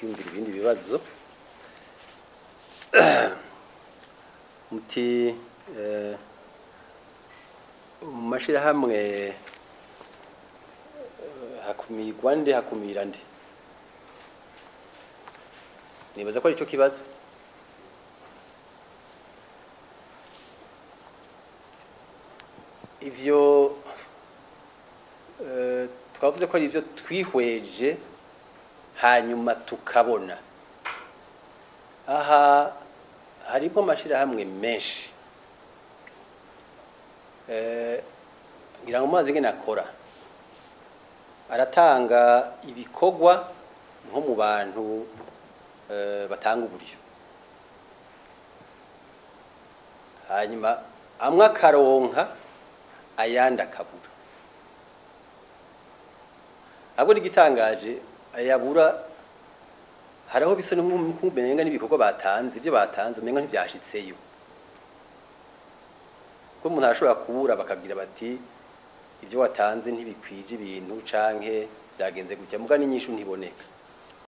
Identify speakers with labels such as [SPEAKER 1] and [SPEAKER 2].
[SPEAKER 1] Kwiyumvira ibindi bibazo muti mu mashirahamwe hakumirwa nde, hakumira nde? Nibaza ko ari cyo kibazo. Ivyo twavuze ko ari ivyo twihweje hanyuma tukabona aha harimo amashirahamwe menshi. Ngira ngo mazi ingene akora, aratanga ibikorwa nko mu bantu batanga uburyo, hanyuma amwe akaronka, ayandi akabura. Ahubwo n'igitangaje, ayabura hariho bisa n'umenga n'ibikorwa batanze, ibyo batanze umenga ntivyashitseyo, kuko umuntu arashobora kubura bakabwira bati ibyo watanze ntibikwije ibintu canke byagenze gutya, muga n'inyishu ntiboneka.